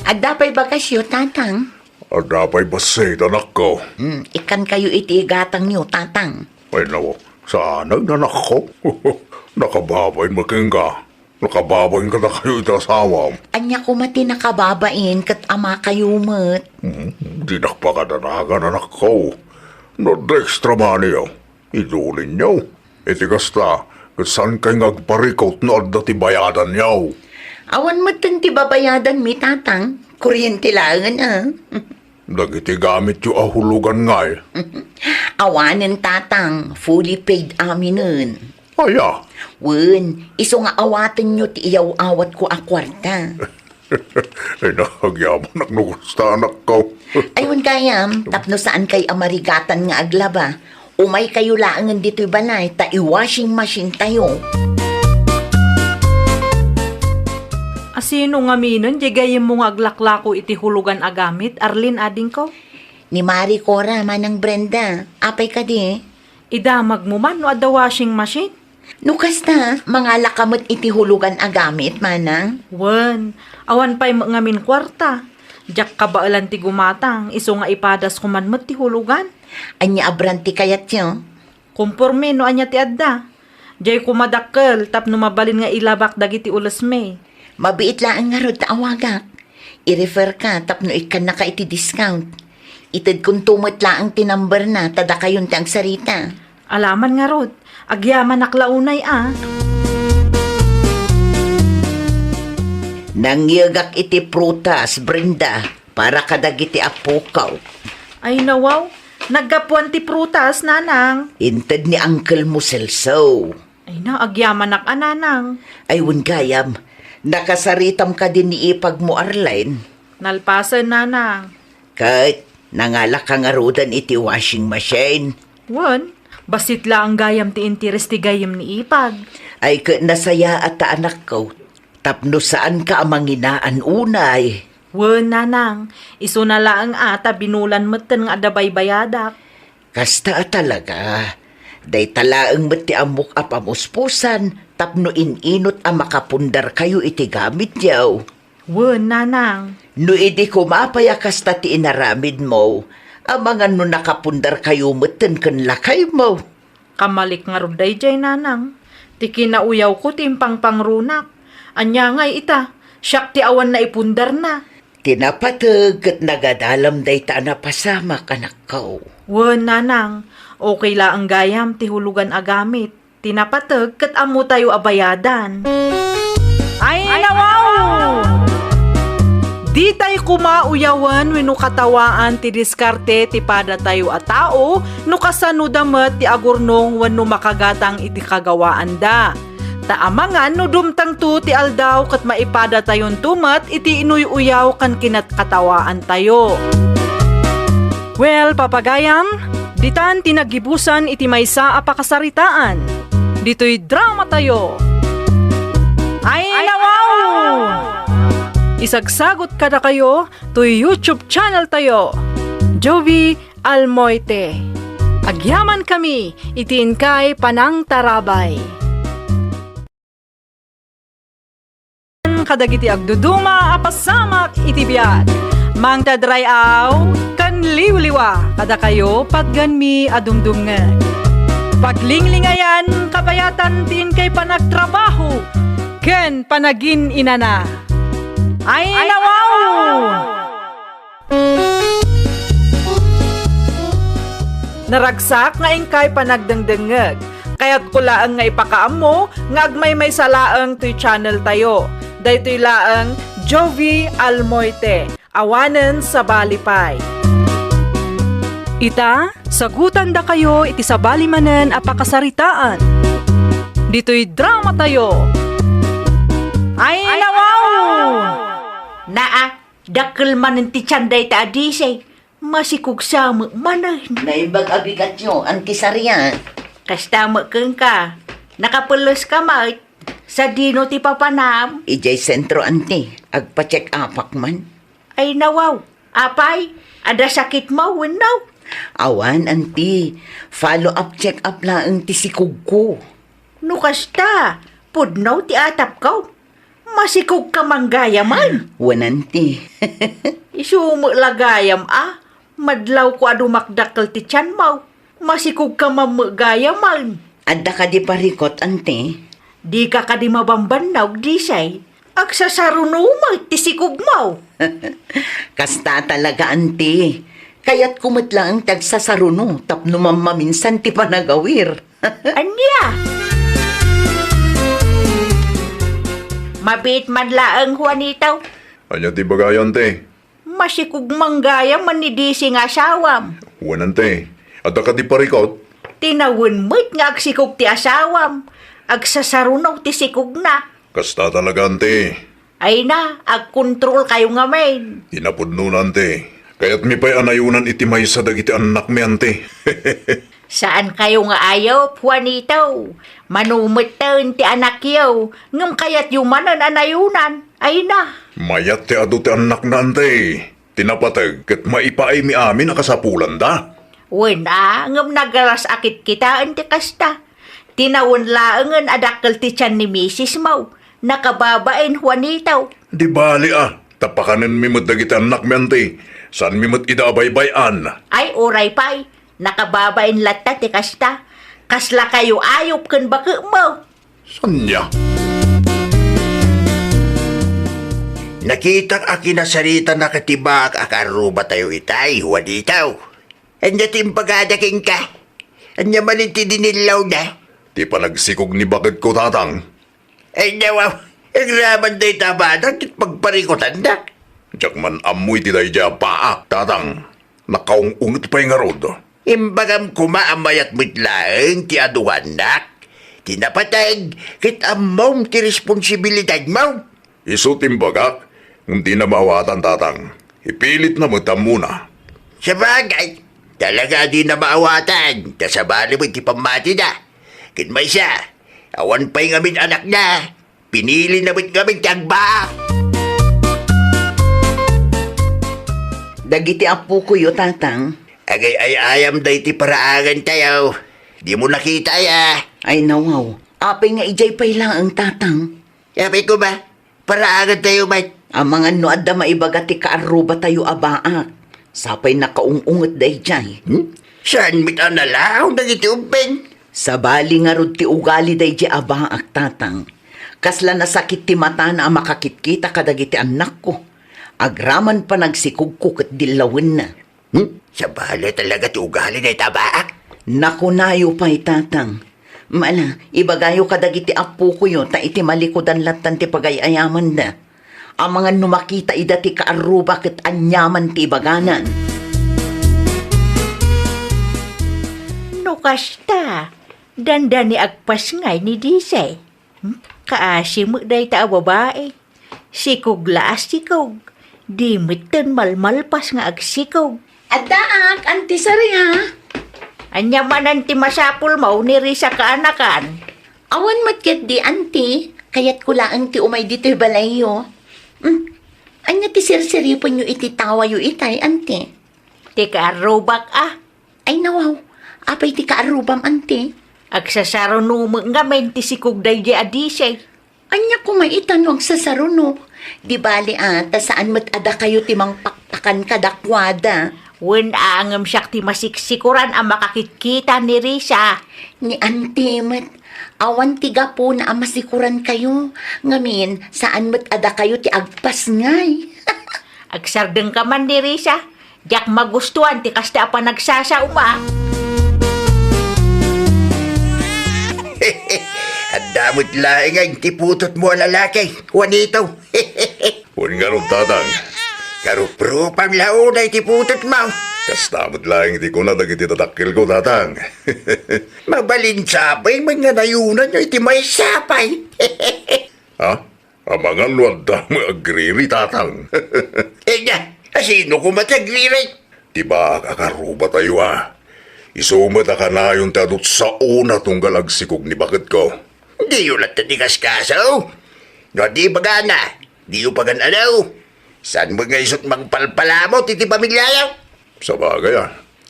Adda pay bagasyo, Tatang? Adda pay bassit, anakko. Hmm, ikkankayo iti igatangyo, Tatang. Ay, nawaw, saan a nanakko? Nakababain met kenka. Nakababain kadakayo iti asawam. Ania koma ti nakababain ket amakayo met? Hmm, dinak pakadanagan, anakko. No adda extra money, oh, idulinyo. Iti kasta, ket saankay nga agparikut no adda ti bayadanyo. Awan metten ti babayadanmi, Tatang. Kuryente laengen, a. Dagiti gamityo a hulugan ngay? Awanen, Tatang, fully paid aminen. Aya? Wen, isu nga awatenyo ti iyaw-awatko a kuarta. Ay, nagyamanak no kasta, anakko. Ay, wen gayam, tapno saankay a marigatan nga aglaba. Umaykayo laengen ditoy balay ta i-washing machine tayo. Asino ngaminen diay gayyemmo nga aglaklako iti hulugan a gamit, Arlene, adingko? Ni Mari Cora, Manang Brenda. Apay kadi? Idamagmo man no adda washing machine? No kasta, mangalaka met iti hulugan a gamit, Manang? Wen, awan pay met ngamin kuarta. Diak kabaelan ti gumatang, isu nga ipadasko man met ti hulugan. Ania a brand ti kayatyo? Komporme no ania ti adda. Diay koma dakkel tapno mabalin nga ilabak dagiti ulesmi. Mabiit laeng ngarud ta awagak. I-refer ka tapno ikkannaka iti discount. Itedkonto met laeng ti number na ta dakayon ti agsarita. Alaman ngarud, agyamanak la unay a. Nangyegak iti prutas, Brenda, para kadagiti appokaw. Ay, nawaw, naggapuan ti prutas, Nanang. Inted ni uncle mo, Celso. Ay na, agyamanak a, Nanang. Ay, wen gayam, nakasaritam kadi ni ipagmo, Arlene? Nalpasen, Nanang. Ket, nangalaka ngaruden iti washing machine? Wen, bassit laeng gayam ti interes ti gayyem ni ipag. Ay, ket nasayaat ta, anakko. tapno saanka a manginaan unay. Wen, nanang, isuna laeng a ta binulan metten nga adda baybayadak. Kasta a talaga. Dayta laeng met ti ammok a pamuspusan tapno in-inot a makapundarkayo iti gamityo. Wen, nanang. No idi koma pay a kasta ti inaramidmo, amangan no nakapundarkayo metten ken lakaymo. Kamalik ngarud daydiay, nanang. Ti kinauyawko ti impangpangrunak. Ania ngay ita, siak ti awan naipundarna. Ti napateg ket nagadalam dayta a napasamak, anakko. Wen, nanang. Okay laeng gayam ti hulugan a gamit. Ti napateg ket ammotayo a bayadan. Ay, nawaw! Ditay koma uyawen wenno katawaan ti diskarte ti padatayo a tao no kasanoda met ti agurnong wenno makagatang iti kagawaanda. Ta amangan no dumtengto ti aldaw ket maipadatayonto met iti inuy-uyaw ken kinatkatawaantayo. Well, papagayam, ditan ti naggibusan iti maysa a pakasaritaan. Ditoy dramatayo. Ay, nawaw! Isagsagot kadakayo toy YouTube channel tayo, Jovi Almoite. Agyamankami iti inkay panangtarabay. Kadagiti agduduma a pasamak iti biag, mangted ray-aw ken liwliwa kadakayo patganmi a dumdumngeg. Paglinglingayan kabayatan ti inkay panagtrabaho ken panagin-inana. Ay, nawaw! Naragsak nga inkay panagdengdengngeg. Kayatko laeng nga ipakaammo nga agmaymaysa laeng toy channel tayo. Daytoy laeng Jovi Almoite, awanen sabali pay. Ita, sagutandakayo iti sabali manen a pakasaritaan. Ditoy dramatayo. Ay, nawaw! Naa, dakkel manen ti tian dayta a D J. Masikog sa met manen. Naimbag a bigatyo, Auntie Saria. Kasta met kenka. Nakapelleska met. Sadino ti papanam? Idiay sentro, Auntie. Agpa-check-upak man. Ay, nawaw. Apay, adda sakitmo wenno? Awan, Auntie. Follow-up check-up laeng ti sikogko. No kasta, pudno ti atapko. Masikogka man gayamen. Wen, Auntie. Isu met la gayam a, madlawko a dumakdakkel ti tianmo. Masikogka man met gayamen. Adda kadi parikut, Auntie? Dika kadi mabambannog, D J? Agsasaruno met ti sikogmo. Kasta talaga, Auntie. Kayatko met laeng ti agsasaruno tapno mammaminsan ti panagawir. Ania? Mabiit man laeng, Juanito. Ania ti ibagayo, Auntie? Masikog man gayamen ni D J nga asawam. Wen, Auntie. Adda kadi parikut? Tinawen met nga agsikog ti asawam. Agsasaruno ti sikogna. Kasta talaga, Auntie. Ay na, agkontrolkayo ngamin. Inapudno na, Auntie. Kayatmi pay a nayonan iti maysa dagiti annakmi, Auntie. Saankayo nga ayup, Juanito. Mano metten ti anakyo, ngem kayatyo manen a nayonan. Ay na. Mayat ti adu ti annakna, Auntie. Ti napateg ket maipaaymi amin a kasapulanda. Wen a, ngem nagalas a kitkitaen ti kasta. Tinawen laengen a dakkel ti tian ni misismo. Nakababain, Juanito. Di bali a, ta pakanenmi met dagiti annakmi, Auntie. Saanmi met ida a baybay-an. Ay, uray pay. Nakababain latta ti kasta. Kaslakayo ayup ken baketmo. Ania? Nakitak a kinasarita na ket ti baak a karrubatayo itay, Juanito. Ania ti imbagada kenka? Ania manen ti dinillawna? Ti panagsikog ni baketko, Tatang. Ay, nawaw, agraman dayta a banag ket pagparikutanna. Diak man ammo iti daydiay a baak, Tatang. Nakaung-unget pay ngarud. Imbagam koma a mayat met laeng ti aduannak. Ti napateg, ket ammom ti responsibilidadmo. Isu ti imbagak, ngem dina maawatan, Tatang. Ipilitna met ammona. Sabagay, talaga a dina maawatan, ta sabali met ti pammatina. Ket maysa, awan pay ngamin anakna. Pinili na met ngamin ti agbaak. Dagiti appokoyo, Tatang. Agay-ay-ayam daytoy paraagantayo. Dimo nakita, aya? Ay, nawaw. Apay nga idiay pay laeng, Tatang? Apay koma, paraagantayo met. Amangan no adda maibaga ti kaarrubatayo a baak. Sapay nakaung-unget daydiay. Hmm? Saan met a nalaang dagiti ubbing? Sabali ngarud ti ugali daydiay a baak, Tatang. Kasla nasakit ti matana a makakitkita kadagiti annakko. Agraman panagsikogko ket dillawenna. Hmm? Sabali talaga ti ugali dayta a baak. Nakunayo pay, Tatang. Mala, ibagayo kadagiti appokoyo ta iti malikudan lattan ti pagay-ayamanda. Amangan no makita ida ti kaarruba ket aniaman ti ibaganan. No kasta, dandani agpasngay ni Disay. Hmm? Kaasi met dayta a babai. Sikog la a sikog. Di metten malmalpas nga agsikog. Addaak, Auntie Saria. Ania manen ti masapulmo ni Risa kaanakan? Awan met ketdi, Auntie. Kayatko laeng ti umay ditoy balayyo. Hmm. Ania ti sirsiripenyo iti tawayo itay, Auntie? Ti kaarrubak a. Ay, nawaw. Apay ti kaarrubam, Auntie? Agsasaruno met ngamin ti sikog daydiay a Disay. Ania koma ita no agsasaruno? Di bali a, ta saan met a dakayo ti mangpakpakan kadakuada. Wen a, ngem siak ti masiksikoran a makakitkita ni Risa. Ni Auntie met, awan ti gapuna a masikorankayo. Ngamin, saan met a dakayo ti agpasngay. Agsardengka man ni Risa. Diak magustuan ti kasta a panagsasaoma. Adda met laeng ti putotmo a lalaki, Juanito. Wen ngarud, Tatang. Karuprupam la unay ti putotmo. Kasta met laeng ti kuna dagiti dadakkelko, Tatang. Mabalin sapay met nga nayonanyo iti maysa pay. Ha? Amangan no adda met agriri, Tatang. Ania, asino koma ti agriri? Ti baak a kaarrubatayo a. Isu met a kanayon ti adu ti saona tunggal agsikog ni baketko. Diyo latta ti kaskaso? No adda ibagana, diyo pagan-ano? Saan met nga isut mangpalpalamut iti pamiliayo? Sabagay a.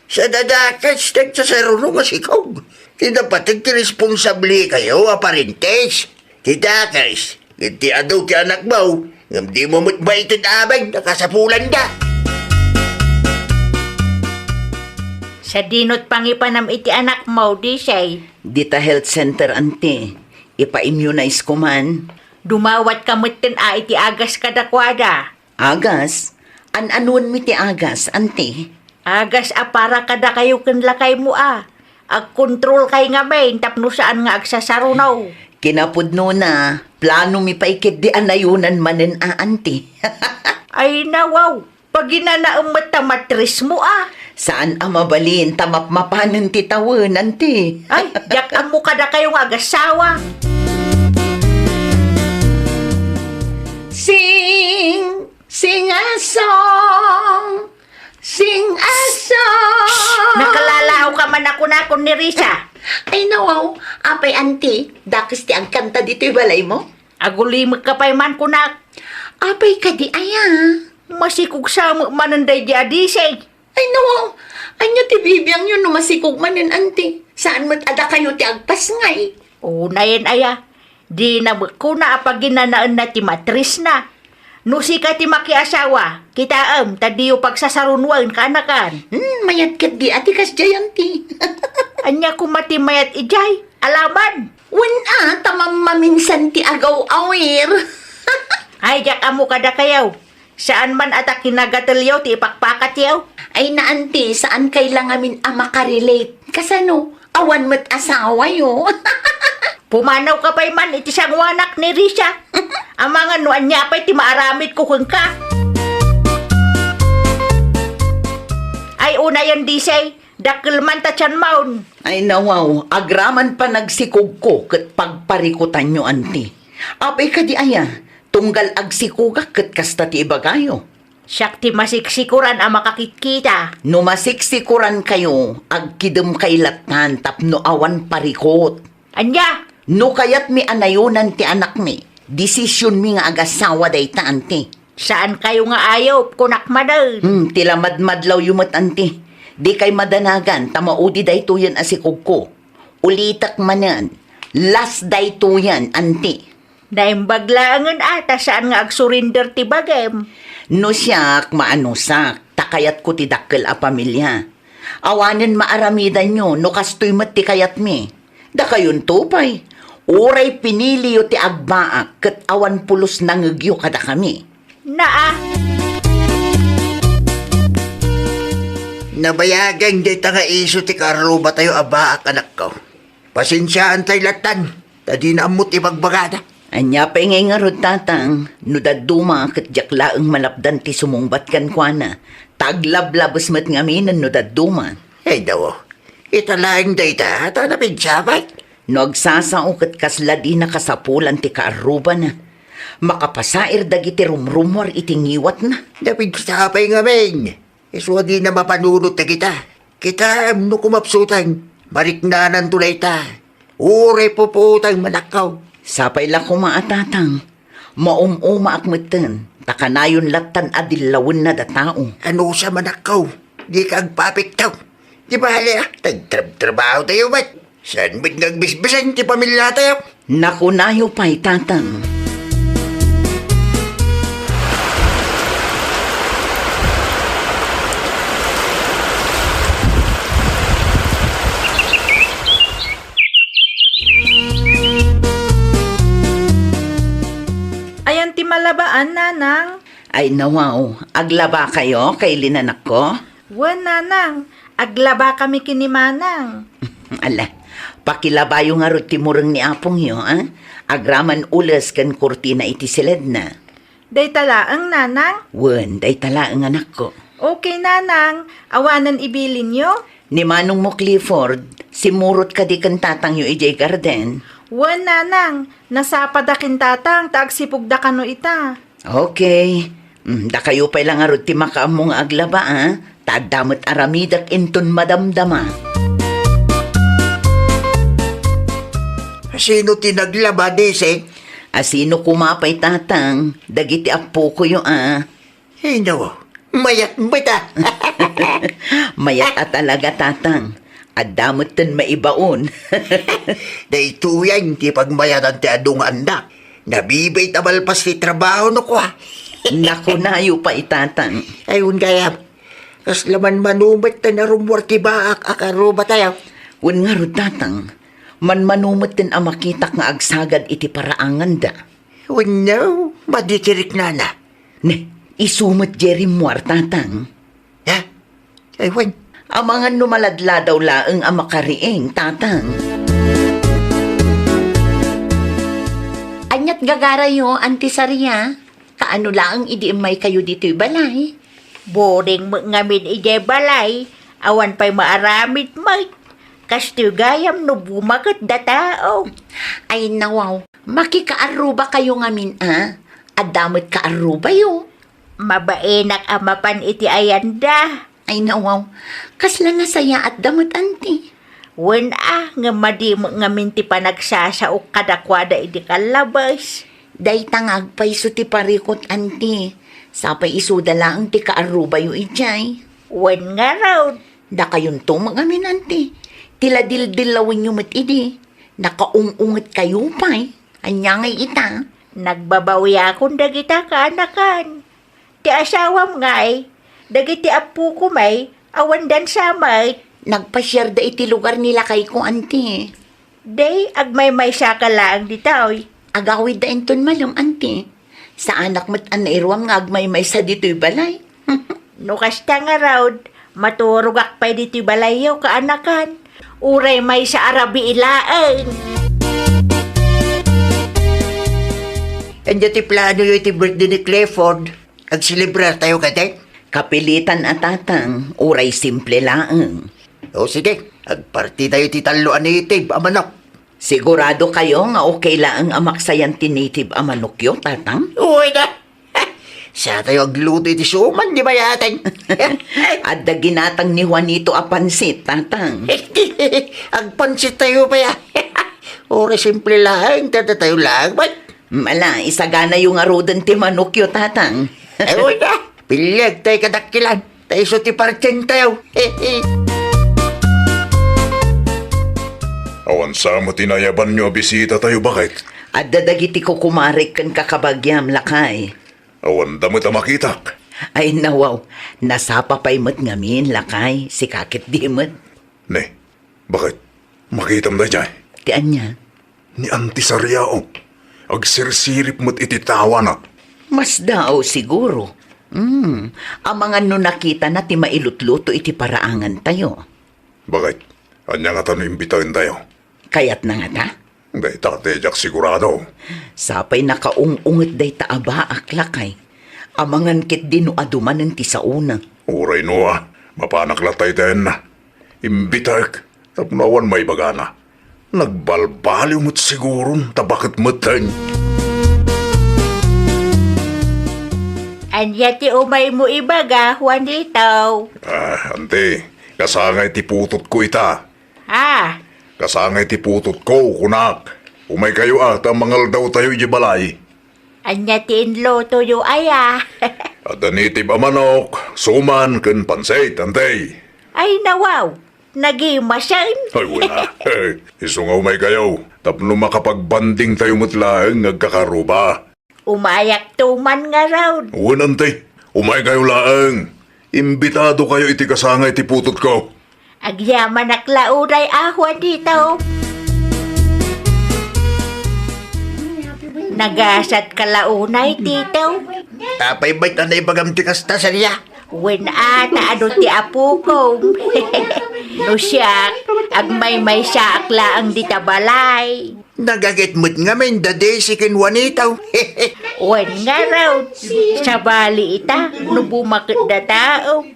Sadadakes ti agsasaruno nga sikog. Ti napateg ti responsablekayo a parentes. Ti dakes, ket ti adu ti anakmo, ngem dimo met maited amin a kasapulanda. Sadinot pangipanam iti anakmo, Disay? Dita health center, Auntie. Ipa-immunize ko man. Dumawatka metten a iti agas kadakuada. Agas? An-anuenmi ti agas, Auntie? Agas a para kadakayo ken lakaymo a. Agkontrolkay ngamin tapno saan nga agsasaruno. Kinapudnona, planomi pay ketdi a nayonan manen a, Auntie. Ay, nawaw. Paginanaem met ta matrismo a. Saan a mabalin ta mapmapanen ti tawen, Auntie. Ay, diak ammo kadakayo nga agasawa. Sing Sing a song! Sing a song! Nakalalaawka man a kunakon ni Risa. Ay, nawaw. Apay, Auntie, dakes ti agkanta ditoy balaymo? Agulimekka pay man kunak. Apay kadi aya? Masikog sa met manen daydi a Disay. Ay, nawaw. Ania ti bibiangyo no masikog manen, Auntie? Saan met a dakayo ti agpasngay? Unayen aya. Dina met kuna a paginanaenna ti matrisna. No sika ti makiasawa, kitaem ta diyo pagsasarunuen kaanakan. Hmm, mayat ketdi a ti kasdiay, Auntie. Ania koma ti mayat idiay? Alaman. Wen a, ta mammaminsan ti agaw-awir. Ay, diak ammo kadakayo. Saan man a ta kinagatelyo ti ipakpakatyo? Ay, na, Auntie, saankay la ngamin a makarelate. Kasano? Awan met asawayo. Pumanawka pay man iti sangoanak ni Risa. Amangan no ania pay ti maaramidko kenka. Ay, unayen, Disay, dakkel man ta tianmon. Ay, nawaw, agraman panagsikogko ket pagparikutanyo, Auntie. Apay kadi aya, tunggal agsikogak ket kasta ti ibagayo. Siak ti masiksikoran a makakitkita. No masiksikorankayo, agkidemkay lattan tapno awan parikut. Ania? No kayatmi a nayonan ti anakmi, Desisionmi nga agasawa dayta, anti. Saankayo nga ayup, kunak manen. Hmm, ti la madmadlawyo met, anti. Dikay madanagan ta maudi daytoyen a sikogko. Ulitek manen, last daytoyen, anti. Naimbag laengen a ta saan nga agsurinder ti bagim. No siak, maanusak, ta kayatko ti dakkel a pamilia. Awanen maaramidanyo no kastoy met ti kayatmi. Dakayonto pay, uray piniliyo ti agbaak ket awan pulos nangegyo kadakami. Naa. Nabayagen dayta nga isu ti kaarrubatayo a baak, anakko. Pasensiaantay lattan, ta dina ammo ti ibagbagada. Ania pay ngay ngarud, tatang, no dadduma ket diak laeng malapdan ti sumungbat kenkuana, ta aglablabes met ngaminen no dadduma. Ay, daw. Ita laeng dayta, ta napinsapay. No agsasao ket kasla dina kasapulan ti kaarrubana. Makapasair dagiti rumrumuar iti ngiwatna. Napinsapay ngamin. Isu a dina mapanunot dagita. Kitaem no kumapsutang, mariknananto dayta. Uray pupuotang manakkaw. Sapay la koma a tatang. Maum-umaak metten, ta kanayon lattan a dillawenna da tao. Anusa manakkaw, dika agpapiktaw. Di bale a, tagtrabtrabaho tayo met. Saan met nga agbisbisan ti pamilyatayo? Nakunayo pay, tatang. Ayan ti malabaan, nanang. Ay, nawaw, aglabakayo, Kaylin, anakko? Wen, nanang, aglabakami ken ni manang. Ala, pakilabayo ngarud ti mureng ni apongyo, a? Agraman ules ken kurtina iti siledna. Dayta laeng, nanang? Wen, dayta laeng, anakko. Okay, nanang. Awanen ibilinyo? Ni manongmo Clifford, simmurot kadi ken tatangyo idiay garden? Wen, nanang. Nasapada ken tatang ta agsipugda kano ita. Okay. Mm, dakayo pay la ngarud ti makaammo nga aglaba, a? Ta adda met aramidek inton madamdama. Sino ti naglaba, Desi? A, sino koma pay, tatang? Dagiti appokoyo, a. Ino? Mayat met a. Mayat a talaga, tatang. Adda metten maibaon. Daytoyen ti pagmayatan ti adu nga annak. Nabibay ta malpas ti trabaho no kua. Nakunayo pay, tatang. Ay, wen gayam. Kasla manmano metten a rummuar ti baak a kaarrubatayo. Wen ngarud, tatang. Manmano metten a makitak nga agsagad iti paraanganda. Wenno, madi ti riknana. Ne, isu met diay rimmuar, tatang. Ha? Ay, wen. Amangan no maladladaw laeng a makariing, tatang. Ania't gagarayo, Auntie Saria? Kaano laeng idi immaykayo ditoy balay? Boring met ngamin idiay balay. Awan pay maaramid met. Kastoy gayam no bumaketda tao. Ay, nawaw. Makikaarrubakayo ngamin a. Adda met kaarrubayo. Mabaenak a mapan iti ayanda. Ay, nawaw. Kasla nasayaatda met, anti. Wen a, ngem madi met ngamin ti panagsasaok kadakuada idi kallabes. Dayta nga agpayso ti parikut, anti. Sapay isuda laeng ti kaarrubayo idiay. Wen ngarud. Dakayonto met ngamin, anti. Ti la dildillawenyo met idi. Nakaung-ungetkayo pay. Ania ngay ita? Nagbabawiakon dagita kaanakan. Ti asawam ngay, dagiti appoko may, awan dansa met. Nagpasiarda iti lugar ni lakayko, anti. Day, agmaymaysaka laeng ditoy. Agawidda inton malem, anti. Saanak met a nairuam nga agmaymaysa ditoy balay. No kasta ngarud, maturogak pay ditoy balayyo, kaanakan. Uray maysa a rabii laeng. Ania ti planoyo iti birthday ni Clifford? Agselebrar tayo kadi? Kapilitan a tatang, uray simple laeng. O sige, agparti tayo ti tallo a native a manok. Sigurado kayo nga okay laeng a maksayan ti native a manokyo, tatang? Uy, da! Sa tayo agluto iti suman, di ba, yateng? Adda ginatang ni Juanito a pansit, tatang. Agpansit tayo pa ya. Ora simple laeng, tata tayo laeng, bay. Mala, isaganayo ngaruden ti manokyo, Tatang. Ay, wala. Piliag tay kadakkelan. Ta isu ti partentayo. Awan sa met ti naayabanyo a bisitatayo, baket? Adda dagiti kukumarek ken kakabagiam, lakay. Awanda met a makitak. Ay, nawaw. Nasapa pay met ngamin, lakay. Sika ketdi met. Ne, baket? Makitam daydiay? Ti ania? Ni Auntie Sariao. Agsirsirip met iti tawana. Masdaaw siguro. Hmm, amangan no nakitana ti mailutluto iti paraangantayo. Baket? Ania ngata no imbitaentayo? Kayatna ngata? Dayta ti diak sigurado. Sapay nakaung-unget dayta a baak, lakay. Amangan ketdi no adu manen ti saona. Uray no, a, mapanak latta iti ayanna. Imbitaek tapno awan maibagana. Nagbalbaliw met siguron ta baket metten. Ania ti umaymo ibaga, Juanito? Ah, Auntie, kasangay ti putotko ita. Ah. Kasangay ti putotko, kunak. Umaykayo a, ta mangaldawtayo idiay balay. Ania ti inlutoyo aya? Adda native a manok, suman, ken pansit, Auntie. Ay, nawaw. Nagimasen. Ay, wala. Isu nga umaykayo. Tapno makapagbandingtayo met laeng nga agkakaruba. Umayakto man ngarud. Wen, Auntie. Umaykayo laeng. Imbitadokayo iti kasangay ti putotko. Agyamanak la unay a, Juanito. Nagasatka la unay, Tito. Apay met a naibagam ti kasta, Saria? Wen a, ta adu ti apokon. No siak, agmaymaysaak laeng dita balay. Nagaget met ngamin da Daisy ken Juanito. Wen ngarud, sabali ita no bumaketda tao.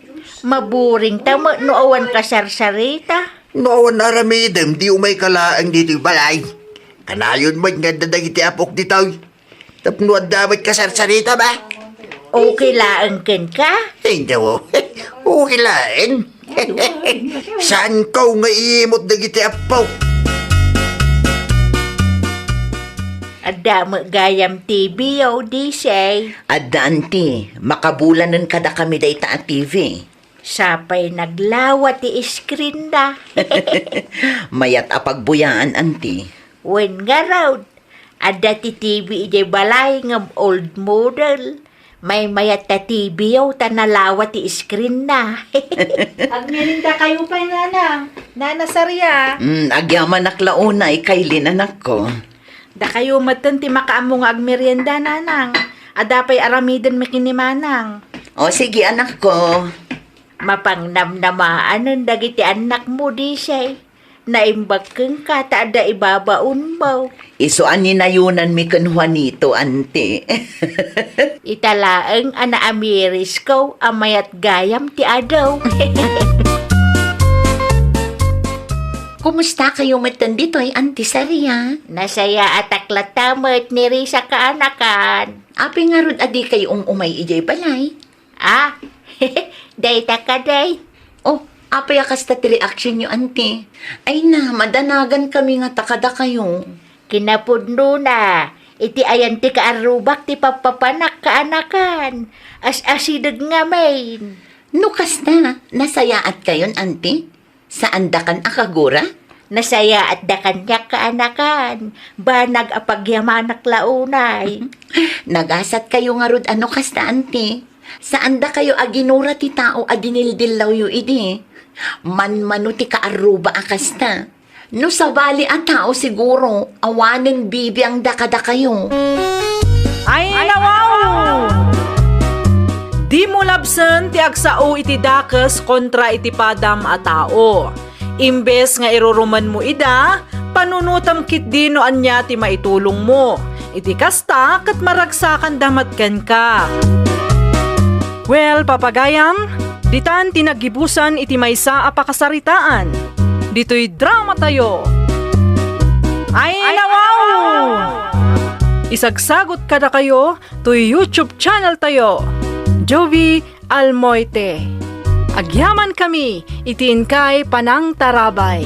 Maburingta met no awan kasarsarita. No awan aramidem, di umayka laeng ditoy balay. Kanayon met nga adda dagiti apok ditoy. Tapno adda met kasarsarita ba? Okay laeng kenka? Ay, daw. Okay laeng. Saanko nga iimot dagiti appo? Adda met gayam T V, o, Disay? Adda, Auntie. Makabulanen kadakami dayta a T V. Sapay naglawa ti screen da. Mayat a pagbuyaan, Auntie. Wen ngarud, adda ti T V idiay balay ngem old model. Maymayat ta T V-yo ta nalawa ti screen na. Agmeriendakayo pay, Nanang. Nana Saria. Mm, agyamanak la unay, Kylie, anakko. Dakayo metten ti makaammo nga agmerienda, Nanang. Adda pay aramidenmi ken ni Manang. O, sige, anakko. Mapangnamnamaanen dagiti annakmo, Disay. Naimbag kenka ta adda ibabaonmo. Isu a ninayonanmi ken Juanito, Auntie. Ita laeng a naamirisko a mayat gayam ti adu. Kumustakayo metten ditoy, Auntie Saria? Nasayaatak latta met ni Risa kaanakan. Apay ngarud a dikayo um-umay idiay balay? Ah, dayta kadi. Oh, apay a kasta ti reaksionyo, Auntie? Ay na, madanagankami ngata kadakayo. Kinapudnona, iti ayan ti kaarrubak ti pappapanak kaanakan. As-asideg ngamin. No kasta, nasayaatkayon, Auntie? Saandakan a kagura? Nasayaatda kaniak kaanakan. Banag a pagyamanak la unay. Nagasatkayo ngarud a no kasta, Auntie. Saandakayo a ginura ti tao a dinildillawyo idi. Manmano ti kaarruba a kasta. No sabali a tao, siguro, awanen bibiangda kadakayo. Ay, nawaw! Dimo labsen ti agsao iti dakes kontra iti padam a tao. Imbes nga irurumenmo ida, panunotem ketdi no ania ti maitulongmo. Iti kasta, ket maragsakanda met kenka. Well, papagayam, ditan ti naggibusan iti maysa a pakasaritaan. Ditoy dramatayo. Ay, nawaw! Isagsagot kadakayo toy YouTube channeltayo, Jovie Almoite. Agyamankami iti inkay panangtarabay.